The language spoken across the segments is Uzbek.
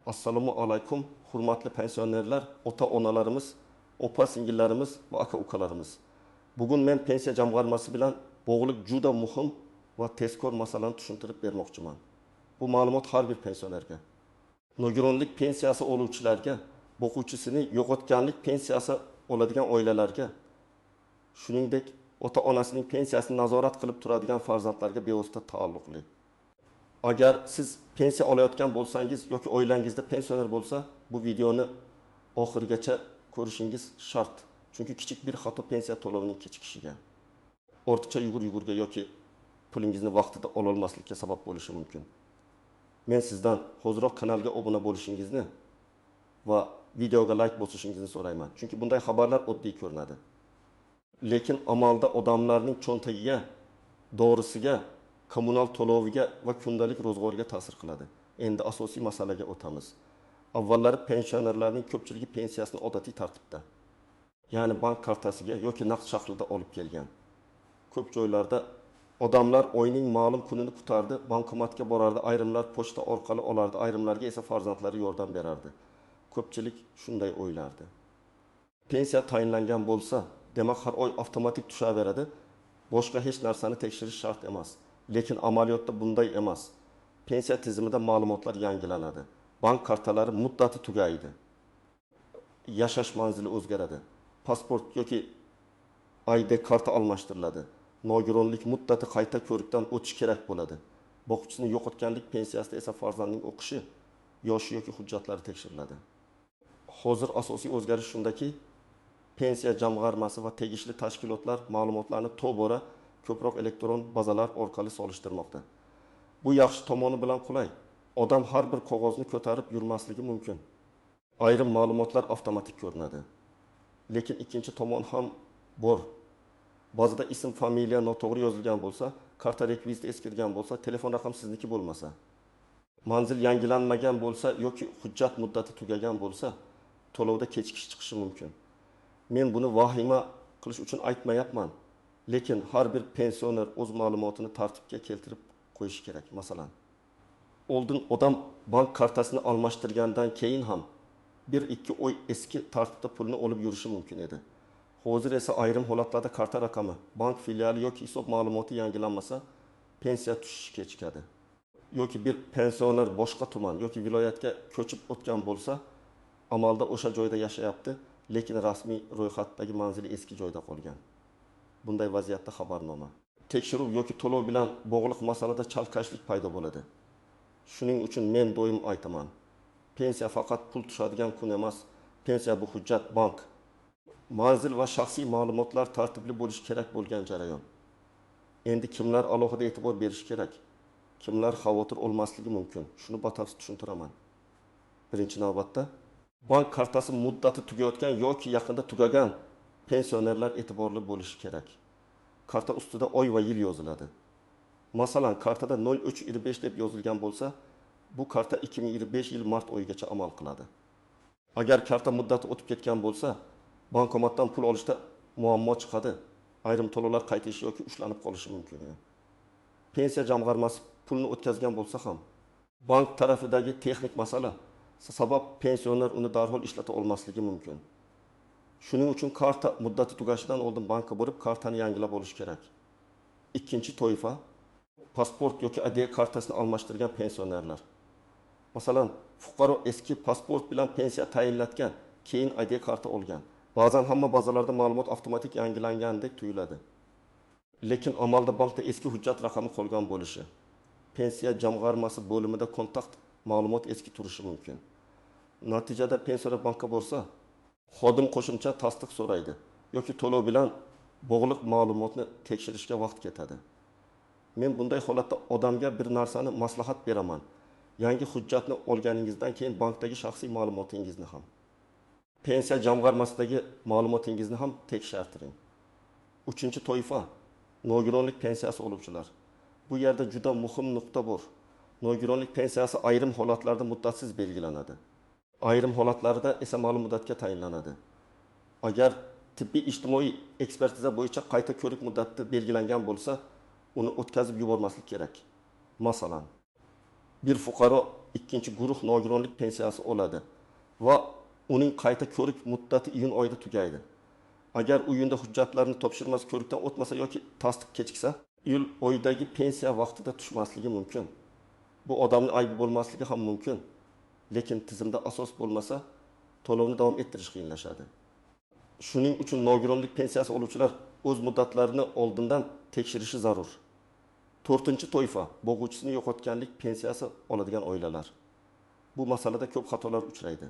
Assalomu alaykum, hurmatli pensionerlar, ota-onalarimiz, opa-singillarimiz va aka-ukalarimiz. Bugun men pensiya jamg'armasi bilan bog'liq juda muhim va tezkor masalani tushuntirib bermoqchiman. Bu ma'lumot har bir pensionerga, nogironlik pensiyasi oluvchilarga, boquvchisini yo'qotganlik pensiyasi oladigan oilalarga, shuningdek ota-onasining pensiyasini nazorat qilib turadigan farzandlarga bevosita taalluqli. Agar siz pensiya olayotgan bo'lsangiz yoki oilangizda pensioner bo'lsa, bu videoni oxirigacha ko'rishingiz shart. Chunki kichik bir xato pensiya to'lovining kechikishiga, ortiqcha yugur-yugurga yoki pulingizni vaqtida ololmaslikka sabab bo'lishi mumkin. Men sizdan hoziroq kanalga obuna bo'lishingizni va videoga like bosishingizni so'rayman. Chunki bunday xabarlar oddiy ko'rinadi. Lekin amalda odamlarning cho'ntagiga, dorisiga, kommunal to'loviga va kundalik ro'zg'orga ta'sir qiladi. Endi asosiy masalaga o'tamiz. Avvallari pensionerlarning ko'pchiligi pensiyasini odatiy tartibda, ya'ni bank kartasiga yoki naqd shaklida olib kelgan. Ko'p joylarda odamlar oyning ma'lum kunini kutardi, bankomatga borardi, ayrimlar pochta orqali olardi, ayrimlarga esa farzandlari yordam berardi. Ko'pchilik shunday o'ylardi. Pensiya tayinlangan bo'lsa, demak har oy avtomatik tushaveradi. Boshqa hech narsani tekshirish shart emas. Lekin amaliyotda bunday emas. Pensiya tizimida ma'lumotlar yangilanadi. Bank kartalari muddati tugaydi. Yashash manzili o'zgaradi. Pasport yoki ID karta almashtiriladi. Nogironlik muddati qayta ko'rikdan o'tish kerak bo'ladi. Boquvchisini yo'qotganlik pensiyasida esa farzandning o'qishi, yoshi yoki hujjatlari tekshiriladi. Hozir asosiy o'zgarish shundaki, pensiya jamg'armasi va tegishli tashkilotlar ma'lumotlarni tobora ko'proq elektron bazalar orqali solishtirmoqda. Bu yaxshi tomoni bilan qulay. Odam har bir qog'ozni ko'tarib yurmasligi mumkin. Ayrim ma'lumotlar avtomatik ko'rinadi. Lekin ikkinchi tomon ham bor. Ba'zida ism, familiya noto'g'ri yozilgan bo'lsa, karta rekviziti eskirgan bo'lsa, telefon raqami sizniki bo'lmasa, manzil yangilanmagan bo'lsa yoki hujjat muddati tugagan bo'lsa, to'lovda kechikish chiqishi mumkin. Men buni vahima qilish uchun aytmayapman. Lekin har bir pensioner o'z ma'lumotini tartibga keltirib qo'yishi kerak. Masalan, oldin odam bank kartasini almashtirgandan keyin ham 1-2 oy eski tartibda pulni olib yurishi mumkin edi. Hozir esa ayrim holatlarda karta raqami, bank filiali yoki hisob ma'lumoti yangilanmasa, pensiya tushishi kechikadi. Yoki bir pensioner boshqa tuman yoki viloyatga ko'chib o'tgan bo'lsa, amalda o'sha joyda yashayapti, lekin rasmiy ro'yxatdagi manzili eski joyda qolgan. Bunday vaziyatda xabarnoma, tekshiruv yoki to'lov bilan bog'liq masalada chalkashlik paydo bo'ladi. Shuning uchun men doim aytaman, pensiya faqat pul tushadigan kun emas, pensiya bu hujjat, bank, manzil va shaxsiy ma'lumotlar tartibli bo'lishi kerak bo'lgan jarayon. Endi kimlar alohida e'tibor berishi kerak, kimlar xavotir olmasligi mumkin, shuni batafsil tushuntiraman. Birinchi navbatda bank kartasi muddati tugayotgan yoki yaqinda tugagan pensionerlar e'tiborli bo'lishi kerak. Karta ustida oy va yil yoziladi. Masalan, kartada 0325 deb yozilgan bo'lsa, bu karta 2025 yil mart oyigacha amal qiladi. Agar karta muddati o'tib ketgan bo'lsa, bankomatdan pul olishda muammo chiqadi. Ayrim to'lovlar qaytishi yoki ushlanib qolishi mumkin. Pensiya jamg'armasi pulni o'tkazgan bo'lsa ham, bank tarafidagi texnik masala sabab pensioner uni darhol ishlata olmasligi mumkin. Shuning uchun karta muddati tugashidan oldin bankka borib kartani yangilab olish kerak. Ikkinchi toifa pasport yoki ID kartasini almashtirgan pensionerlar. Masalan, fuqaro eski pasport bilan pensiya tayinlatgan, keyin ID karta olgan. Ba'zan hamma bazalarda ma'lumot avtomatik yangilangandek tuyuladi. Lekin amalda bankda eski hujjat raqami qolgan bo'lishi, pensiya jamg'armasi bo'limida kontakt ma'lumot eski turishi mumkin. Natijada pensioner bankka borsa, xodim qo'shimcha tasdiq so'raydi yoki to'lov bilan bog'liq ma'lumotni tekshirishga vaqt ketadi. Men bunday holatda odamga bir narsani maslahat beraman. Yangi hujjatni olganingizdan keyin bankdagi shaxsiy ma'lumotingizni ham, pensiya jamg'armasidagi ma'lumotingizni ham tekshirtiring. Uchinchi toifa nogironlik pensiyasi oluvchilar. Bu yerda juda muhim nuqta bor. Nogironlik pensiyasi ayrim holatlarda muddatsiz belgilanadi. Ayrim holatlarda esa ma'lum muddatga tayinlanadi. Agar tibbiy ijtimoiy ekspertiza bo'yicha qayta ko'rik muddati belgilangan bo'lsa, uni o'tkazib yubormaslik kerak. Masalan, Bir fuqaro ikkinchi guruh nogironlik pensiyasi oladi va uning qayta ko'rik muddati iyun oyida tugaydi. Agar u iyunda hujjatlarni topshirmasa, ko'rikdan o'tmasa yoki tasdiq kechiksa, iyul oyidagi pensiya vaqtida tushmasligi mumkin. Bu odamning aybi bo'lmasligi ham mumkin, lekin tizimda asos bo'lmasa, to'lovni davom ettirish qiyinlashadi. Shuning uchun nogironlik pensiyasi oluvchilar o'z muddatlarini oldindan tekshirishi zarur. To'rtinchi toifa bo'g'uvchisini yo'qotganlik pensiyasi oladigan oilalar. Bu masalada ko'p xatolar uchraydi.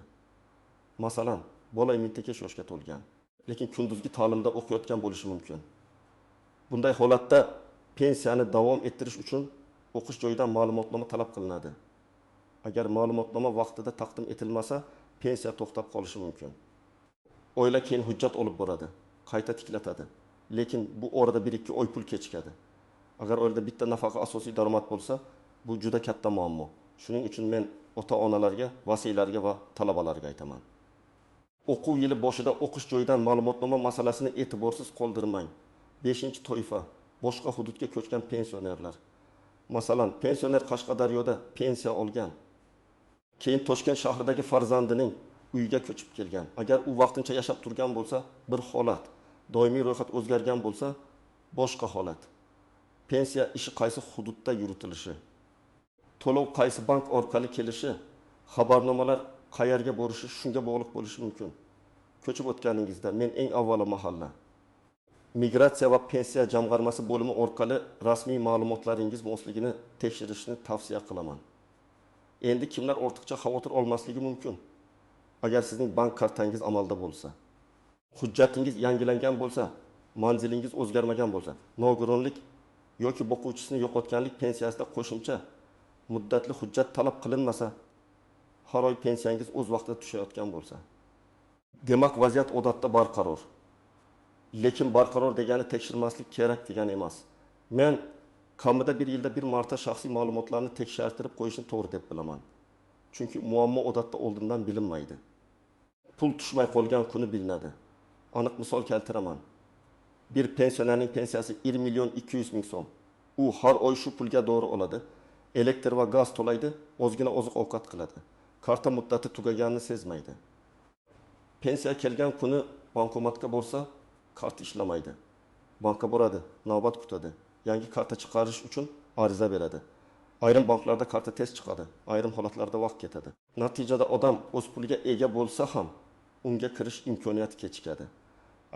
Masalan, bola 28 yoshga to'lgan, lekin kunduzgi ta'limda o'qiyotgan bo'lishi mumkin. Bunday holatda pensiyani davom ettirish uchun o'qish joyidan ma'lumotnoma talab qilinadi. Agar ma'lumotnoma vaqtida taqdim etilmasa, pensiya to'xtab qolishi mumkin. Oila keyin hujjat olib boradi, qayta tiklatadi. Lekin bu orada 1-2 oy pul kechikadi. Agar oilada bitta nafaqa asosiy daromad bo'lsa, bu juda katta muammo. Shuning uchun men ota-onalarga, vasiylarga va talabalarga aytaman. O'quv yili boshida o'qish joyidan ma'lumotnoma masalasini e'tiborsiz qoldirmang. 5-toifa boshqa hududga ko'chgan pensionerlar. Masalan, pensioner Qashqadaryoda pensiya olgan, keyin Toshkent shahridagi farzandining uyiga ko'chib kelgan. Agar u vaqtincha yashab turgan bo'lsa, bir holat, doimiy ro'yxat o'zgargan bo'lsa, boshqa holat. Pensiya ishi qaysi hududda yuritilishi, to'lov qaysi bank orqali kelishi, xabarnomalar qayerga borishi shunga bog'liq bo'lishi mumkin. Ko'chib o'tganingizda men eng avvalo mahalla, migratsiya va pensiya jamg'armasi bo'limi orqali rasmiy ma'lumotlaringiz mosligini tekshirishni tavsiya qilaman. Endi kimlar ortiqcha xavotir olmasligi mumkin? Agar sizning bank kartangiz amalda bo'lsa, hujjatingiz yangilangan bo'lsa, manzilingiz o'zgarmagan bo'lsa, nogironlik yoki boquvchisini yo'qotganlik pensiyasida qo'shimcha muddatli hujjat talab qilinmasa, har oy pensiyangiz o'z vaqtida tushayotgan bo'lsa. Demak, vaziyat odatda barqaror. Lekin barqaror degani tekshirmaslik kerak degani emas. Men kamida bir yilda bir marta shaxsiy ma'lumotlarni tekshirtirib qo'yishni to'g'ri deb bilaman. Chunki muammo odatda oldindan bilinmaydi. Pul tushmay qolgan kuni bilinadi. Aniq misol keltiraman. Bir pensionerning pensiyasi 1 200 000 so'm. U har oy shu pulga dori oladi, elektr va gaz to'laydi, ozgina oziq-ovqat qiladi. Karta muddati tugaganini sezmaydi. Pensiya kelgan kuni bankomatga borsa, karta ishlamaydi. Bankka boradi, navbat kutadi. Yangi karta chiqarish uchun ariza beradi. Ayrim banklarda karta tez chiqadi, ayrim holatlarda vaqt ketadi. Natijada odam o'z puliga ega bo'lsa ham, unga kirish imkoniyati kechikadi.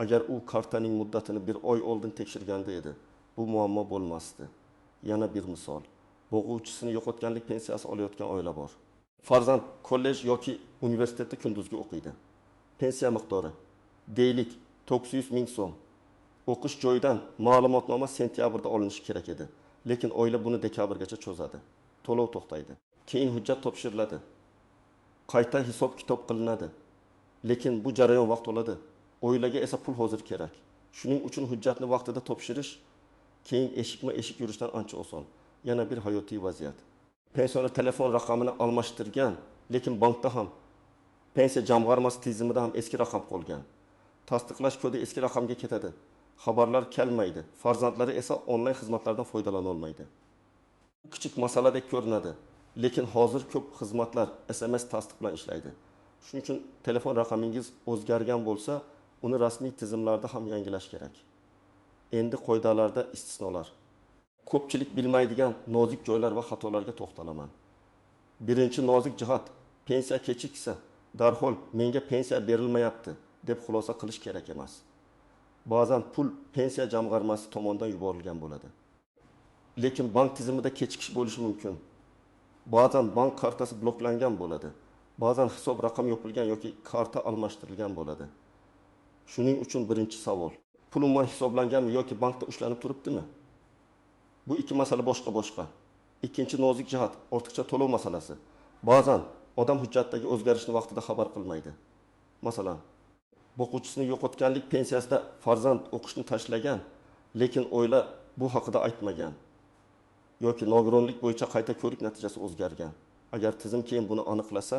Agar u kartaning muddatini bir oy oldin tekshirganda edi, bu muammo bo'lmasdi. Yana bir misol. Bo'g'uvchisini yo'qotganlik pensiyasi olayotgan oila bor. Farzand kollej yoki universitetda kunduzgi o'qiydi. Pensiya miqdori deylik 900 000 so'm. O'qish joyidan ma'lumotnoma sentyabrda olinishi kerak edi. Lekin oila buni dekabrgacha cho'zadi. To'lov to'xtaydi. Keyin hujjat topshiriladi. Qayta hisob-kitob qilinadi. Lekin bu jarayon vaqt oladi. Oilaga esa pul hozir kerak. Shuning uchun hujjatni vaqtida topshirish keyin eshikma-eshik yurishdan ancha oson. Yana bir hayotiy vaziyat. Pensioner telefon raqamini almashtirgan, lekin bankda ham, pensiya jamg'armasi tizimida ham eski raqam qolgan. Tasdiqlash kodi eski raqamga ketadi. Xabarlar kelmaydi. Farzandlari esa onlayn xizmatlardan foydalana olmaydi. Kichik masaladek ko'rinadi, lekin hozir ko'p xizmatlar SMS tasdiq bilan ishlaydi. Shuning uchun telefon raqamingiz o'zgargan bo'lsa, uni rasmiy tizimlarda ham yangilash kerak. Endi qoidalarda istisnolar. Ko'pchilik bilmaydigan nozik joylar va xatolarga to'xtalaman. Birinchi nozik jihat, pensiya kechiksa, darhol menga pensiya berilmayapti deb xulosa qilish kerak emas. Ba'zan pul pensiya jamg'armasi tomonidan yuborilgan bo'ladi. Lekin bank tizimida kechikish bo'lishi mumkin. Ba'zan bank kartasi bloklangan bo'ladi. Ba'zan hisob raqam yopilgan yoki karta almashtirilgan bo'ladi. Shuning uchun birinchi savol: pul umuman hisoblanganmi yoki bankda ushlanib turibdimi? Bu ikki masala boshqa-boshqa. Ikkinchi nozik jihat, ortiqcha to'lov masalasi. Ba'zan odam hujjatdagi o'zgarishni vaqtida xabar qilmaydi. Masalan, boquvchisini yo'qotganlik pensiyasida farzand o'qishni tashlagan, lekin oila bu haqida aytmagan yoki nogironlik bo'yicha qayta ko'rik natijasi o'zgargan. Agar tizim keyin buni aniqlasa,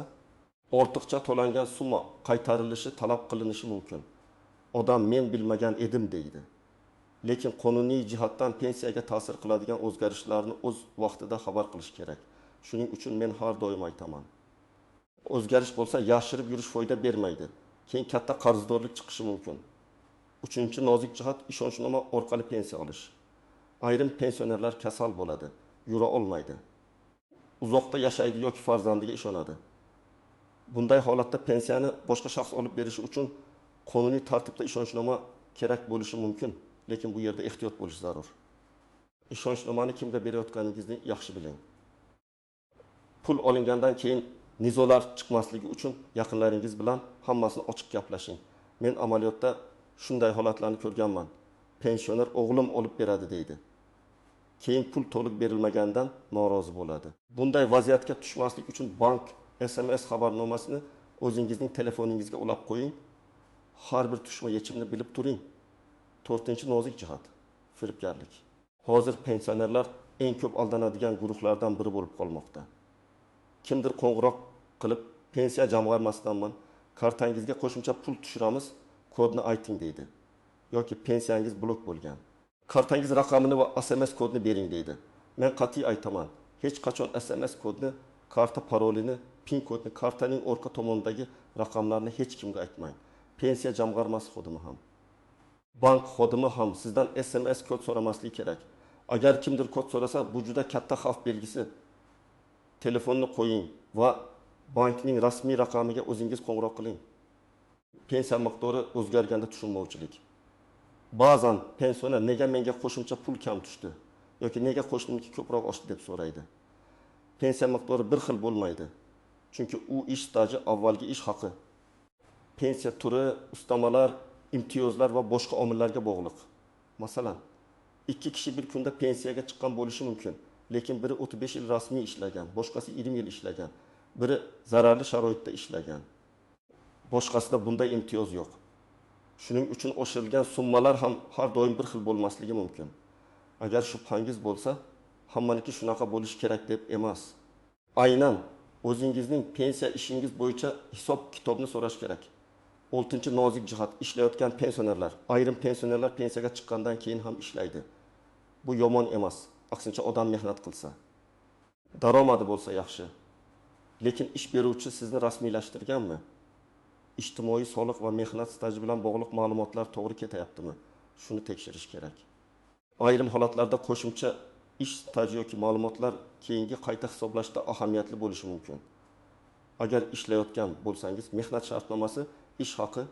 ortiqcha to'langan summa qaytarilishi talab qilinishi mumkin. Odam men bilmagan edim deydi. Lekin qonuniy jihatdan pensiyaga ta'sir qiladigan o'zgarishlarni o'z vaqtida xabar qilish kerak. Shuning uchun men har doim aytaman. O'zgarish bo'lsa, yashirib yurish foyda bermaydi. Keyin katta qarzdorlik chiqishi mumkin. Uchinchi nozik jihat ishonchnoma orqali pensiya olish. Ayrim pensionerlar kasal bo'ladi, yura olmaydi. Uzoqda yashaydi yoki farzandiga ishonadi. Bunday holatda pensiyani boshqa shaxs olib berishi uchun qonuniy tartibda ishonchnoma kerak bo'lishi mumkin, lekin bu yerda ehtiyot bo'lish zarur. Ishonchnomani kimga berayotganingizni yaxshi biling. Pul olingandan keyin nizolar chiqmasligi uchun yaqinlaringiz bilan hammasini ochiq gaplashing. Men amaliyotda shunday holatlarni ko'rganman. Pensioner o'g'lim olib beradi deydi. Keyin pul to'liq berilmagandan norozi bo'ladi. Bunday vaziyatga tushmaslik uchun bank SMS xabarnomasini o'zingizning telefoningizga ulab qo'ying. Har bir tushma yechimni bilib turing. To'rtinchi nozik jihat firibgarlik. Hozir pensionerlar eng ko'p aldanadigan guruhlardan biri bo'lib qolmoqda. Kimdir qo'ng'iroq qilib, pensiya jamg'armasidanman, kartangizga qo'shimcha pul tushiramiz, kodni ayting deydi. Yoki pensiyangiz blok bo'lgan. Kartangiz raqamini va SMS kodni bering deydi. Men qat'iy aytaman, hech qachon SMS kodni, karta parolini, PIN kodni, kartaning orqa tomonidagi raqamlarni hech kimga aytmang. Pensiya jamg'armasi xodimi ham, bank xodimi ham sizdan SMS kod so'ramasligi kerak. Agar kimdir kod so'rasa, bu juda katta xavf belgisi. Telefonni qo'ying va bankning rasmiy raqamiga o'zingiz qo'ng'iroq qiling. Pensiya miqdori o'zgarganda tushunmovchilik. Ba'zan pensioner nega menga qo'shimcha pul kam tushdi yoki nega qo'shnimniki ko'proq oshdi deb so'raydi. Pensiya miqdori bir xil bo'lmaydi. Chunki u ish staji avvalgi ish haqi, pensiya turi, ustamalar, imtiyozlar va boshqa omillarga bog'liq. Masalan, ikki kishi bir kunda pensiyaga chiqqan bo'lishi mumkin, lekin biri 35 yil rasmiy ishlagan, boshqasi 20 yil ishlagan, biri zararli sharoitda ishlagan. Boshqasida bunday imtiyoz yo'q. Shuning uchun oshirilgan summalar ham har doim bir xil bo'lmasligi mumkin. Agar shubhangiz bo'lsa, hammaniki shunaqa bo'lishi kerak deb emas. Aynan o'zingizning pensiya ishingiz bo'yicha hisob-kitobni so'rash kerak. Oltinchi nozik jihat ishlayotgan pensionerlar. Ayrim pensionerlar pensiyaga chiqqandan keyin ham ishlaydi. Bu yomon emas. Aksincha odam mehnat qilsa, daromadi bo'lsa yaxshi. Lekin ish beruvchi sizni rasmiylashtirganmi? Ijtimoiy soliq va mehnat staji bilan bog'liq ma'lumotlar to'g'ri ketayaptimi? Shuni tekshirish kerak. Ayrim holatlarda qo'shimcha ish staji yoki ma'lumotlar keyingi qayta hisoblashda ahamiyatli bo'lishi mumkin. Agar ishlayotgan bo'lsangiz, mehnat shartnomasi, ish haqi,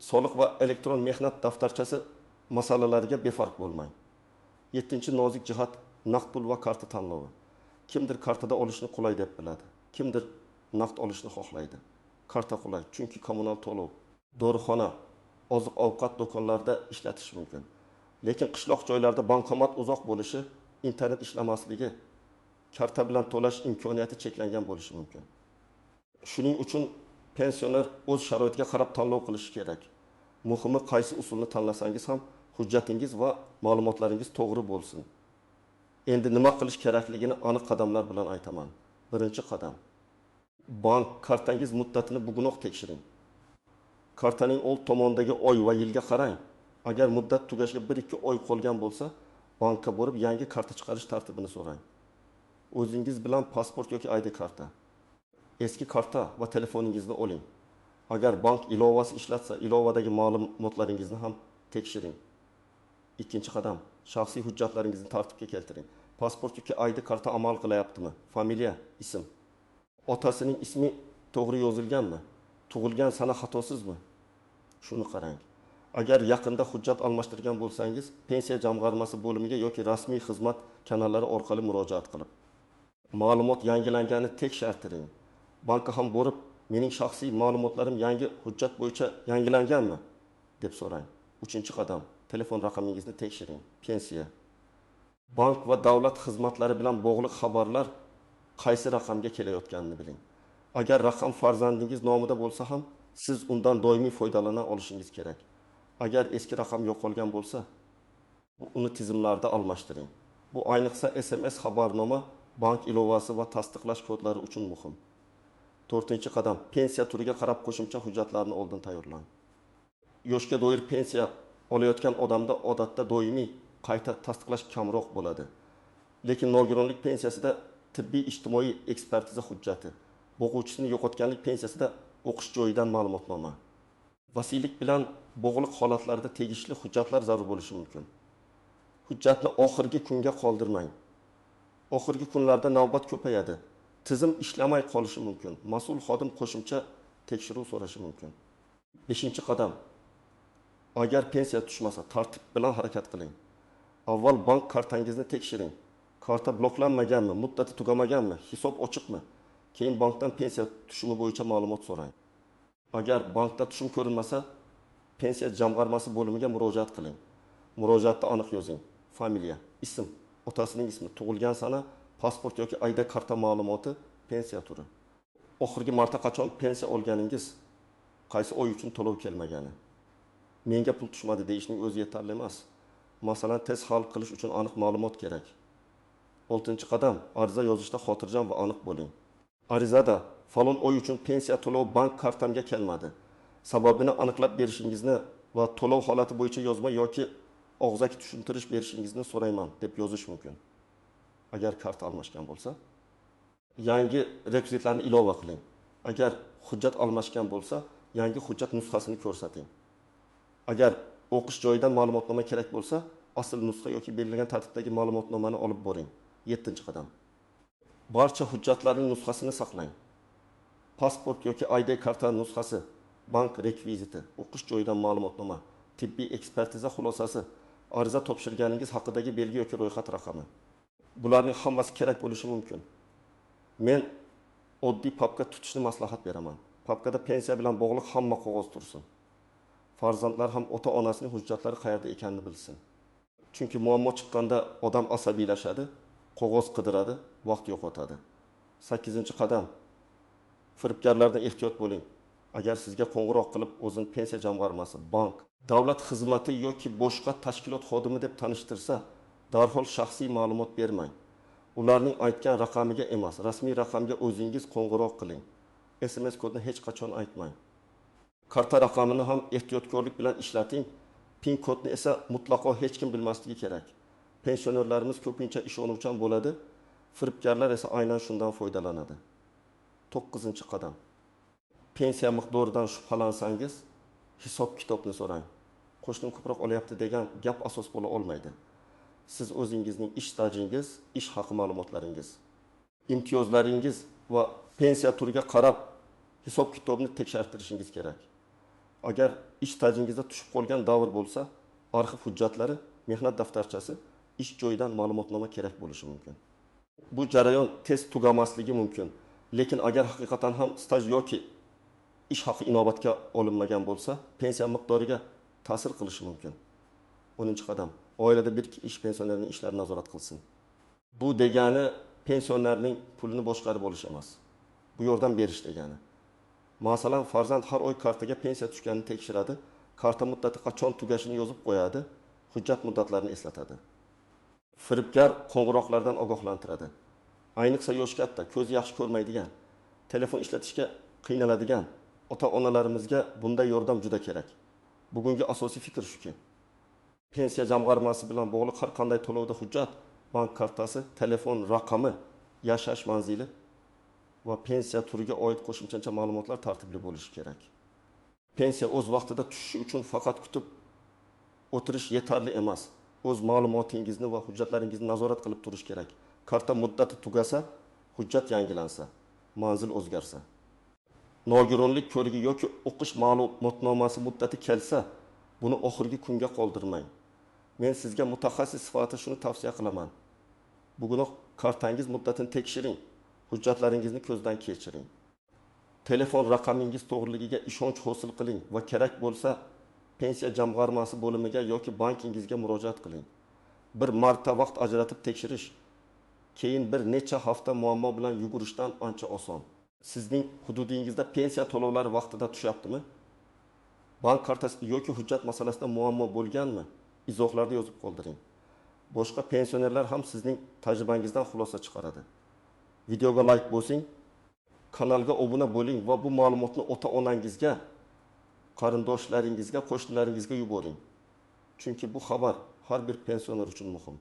soliq va elektron mehnat daftarchasi masalalariga befarq bo'lmang. Yettinchi nozik jihat naqd pul va karta tanlovi. Kimdir kartada olishni qulay deb biladi, kimdir naqd olishni xohlaydi. Karta qulay, chunki kommunal to'lov, dorixona, oziq-ovqat do'konlarida ishlatish mumkin. Lekin qishloq joylarda bankomat uzoq bo'lishi, internet ishlamasligi, karta bilan to'lash imkoniyati cheklangan bo'lishi mumkin. Shuning uchun pensioner o'z sharoitiga qarab tanlov qilishi kerak. Muhimi, qaysi usulni tanlasangiz ham hujjatingiz va ma'lumotlaringiz to'g'ri bo'lsin. Endi nima qilish kerakligini aniq qadamlar bilan aytaman. Birinchi qadam. Bank kartangiz muddatini bugunoq tekshiring. Kartaning old tomonidagi oy va yilga qarang. Agar muddat tugashiga 1-2 oy qolgan bo'lsa, bankka borib yangi karta chiqarish tartibini so'rang. O'zingiz bilan pasport yoki ID karta, eski karta va telefoningizni oling. Agar bank ilovasi ishlatsa, ilovadagi ma'lumotlaringizni ham tekshiring. Ikkinchi qadam, shaxsiy hujjatlaringizni tartibga keltiring. Pasport yoki ID karta amal qilayaptimi? Familiya, ism. Otasining ismi to'g'ri yozilganmi? Tug'ilgan sana xatosizmi? Shuni qarang. Agar yaqinda hujjat almashtirgan bo'lsangiz, pensiya jamg'armasi bo'limiga yoki rasmiy xizmat kanallari orqali murojaat qilib, ma'lumot yangilanganini tekshirtiring. Bankka ham borib, mening shaxsiy ma'lumotlarim yangi hujjat bo'yicha yangilanganmi deb so'rang. Uchinchi qadam, telefon raqamingizni tekshiring. Pensiya, bank va davlat xizmatlari bilan bog'liq xabarlar qaysi raqamga kelayotganini biling. Agar raqam farzandingiz nomida bo'lsa ham, siz undan doimiy foydalana olishingiz kerak. Agar eski raqam yo'qolgan bo'lsa, uni tizimlarda almashtiring. Bu ayniqsa SMS xabarnoma, bank ilovasi va tasdiqlash kodlari uchun muhim. To'rtinchi qadam, pensiya turiga qarab qo'shimcha hujjatlarni oldin tayyorlang. Yoshga doir pensiya olayotgan odamda odatda doimiy qayta tasdiqlash kamroq bo'ladi. Lekin nogironlik pensiyasida Tibbiy ijtimoiy ekspertiza hujjati, boquvchisini yo'qotganlik pensiyasida o'qish joyidan ma'lumotnoma. Vasiylik bilan bog'liq holatlarda tegishli hujjatlar zarur bo'lishi mumkin. Hujjatni oxirgi kunga qoldirmang. Oxirgi kunlarda navbat ko'payadi. Tizim ishlamay qolishi mumkin. Mas'ul xodim qo'shimcha tekshiruv so'rashi mumkin. 5-qadam. Agar pensiya tushmasa, tartib bilan harakat qiling. Avval bank kartangizni tekshiring. Karta bloklanmaganmi, muddati tugamaganmi, hisob ochiqmi? Keyin bankdan pensiya tushumi bo'yicha ma'lumot so'rang. Agar bankda tushum ko'rinmasa, pensiya jamg'armasi bo'limiga murojaat qiling. Murojaatda aniq yozing. Familiya, ism, otasining ismi, tug'ilgan sana, pasport yoki ID karta ma'lumoti, pensiya turi. Oxirgi marta qachon pensiya olganingiz, qaysi oy uchun to'lov kelmagani. Menga pul tushmadi deyishning o'zi yetarli emas. Masalan, tez hal qilish uchun aniq ma'lumot kerak. 6-qadam. Ariza yozishda xotirjam va aniq bo'ling. Arizada falon oy uchun pensiya to'lovi bank kartamga kelmadi. Sababini aniqlab berishingizni va to'lov holati bo'yicha yozma yoki og'zaki tushuntirish berishingizni so'rayman deb yozish mumkin. Agar karta almashgan bo'lsa, yangi rekvizitlarni ilova qiling. Agar hujjat almashgan bo'lsa, yangi hujjat nusxasini ko'rsating. Agar o'qish joyidan ma'lumotnoma kerak bo'lsa, asl nusxa yoki belgilangan tartibdagi ma'lumotnomani olib boring. 7-qadam. Barcha hujjatlarning nusxasini saqlang. Pasport yoki ID karta nusxasi, bank rekviziti, o'qish joyidan ma'lumotnoma, tibbiy ekspertiza xulosasi, ariza topshirganingiz haqidagi belgi yoki ro'yxat raqami. Bularning hammasi kerak bo'lishi mumkin. Men oddiy papka tutishni maslahat beraman. Papkada pensiya bilan bog'liq hamma qog'oz tursin. Farzandlar ham ota-onasining hujjatlari qayerda ekanini bilsin. Chunki muammo chiqqanda odam asabiylashadi, qog'oz qidiradi, vaqt yo'qotadi. 8-qadam. Firibgarlardan ehtiyot bo'ling. Agar sizga qo'ng'iroq qilib, o'zini pensiya jamg'armasi, bank, davlat xizmati yoki boshqa tashkilot xodimi deb tanishtirsa, darhol shaxsiy ma'lumot bermang. Ularning aytgan raqamiga emas, rasmiy raqamga o'zingiz qo'ng'iroq qiling. SMS kodini hech qachon aytmang. Karta raqamini ham ehtiyotkorlik bilan ishlating. PIN kodni esa mutlaqo hech kim bilmasligi kerak. Pensionerlarimiz ko'pincha ishonuvchan bo'ladi, firibgarlar esa aynan shundan foydalanadi. 9-qadam. Pensiya miqdoridan shubhalansangiz, hisob-kitobni so'rang. Qo'shnim ko'proq olyapti degan gap asos bo'la olmaydi. Siz o'zingizning ish stajingiz, ish haqi ma'lumotlaringiz, imtiyozlaringiz va pensiya turiga qarab hisob-kitobni tekshirtirishingiz kerak. Agar ish stajingizda tushib qolgan davr bo'lsa, arxiv hujjatlari, mehnat daftarchasi, ish joyidan ma'lumotnoma kerak bo'lishi mumkin. Bu jarayon tez tugamasligi mumkin. Lekin agar haqiqatan ham staj yoki ish haqi inobatga olinmagan bo'lsa, pensiya miqdoriga ta'sir qilishi mumkin. 10-qadam. Oilada bir ish pensionerning ishlarini nazorat qilsin. Bu degani pensionerning pulini boshqarib olish emas. Bu yordam berish degani. Masalan, farzand har oy kartaga pensiya tushganini tekshiradi, karta muddati qachon tugashini yozib qo'yadi, hujjat muddatlarini eslatadi. Firibgar qo'ng'iroqlardan ogohlantiradi. Ayniqsa yoshi katta, ko'zi yaxshi ko'rmaydigan, telefon ishlatishga qiynaladigan ota-onalarimizga bunday yordam juda kerak. Bugungi asosiy fikr shuki, pensiya jamg'armasi bilan bog'liq har qanday to'lovda hujjat, bank kartasi, telefon raqami, yashash manzili va pensiya turiga oid qo'shimcha ma'lumotlar tartibli bo'lishi kerak. Pensiya o'z vaqtida tushishi uchun faqat kutib o'tirish yetarli emas. O'z ma'lumotingizni va hujjatlaringizni nazorat qilib turish kerak. Karta muddati tugasa, hujjat yangilansa, manzil o'zgarsa, nogironlik ko'rigi yoki o'qish ma'lumotnomasi muddati kelsa, buni oxirgi kunga qoldirmang. Men sizga mutaxassis sifatida shuni tavsiya qilaman. Bugunoq kartangiz muddatini tekshiring, hujjatlaringizni ko'zdan kechiring. Telefon raqamingiz to'g'riligiga ishonch hosil qiling va kerak bo'lsa pensiya jamg'armasi bo'limiga yoki bankingizga murojaat qiling. Bir marta vaqt ajratib tekshirish, keyin bir necha hafta muammo bilan yugurishdan ancha oson. Sizning hududingizda pensiya to'lovlari vaqtida tushyaptimi? Bank kartasi yoki hujjat masalasida muammo bo'lganmi? Izohlarda yozib qoldiring. Boshqa pensionerlar ham sizning tajribangizdan xulosa chiqaradi. Videoga like bosing, kanalga obuna bo'ling va bu ma'lumotni ota-onangizga, qarindoshlaringizga, qo'shnilaringizga yuboring. Chunki bu xabar har bir pensioner uchun muhim.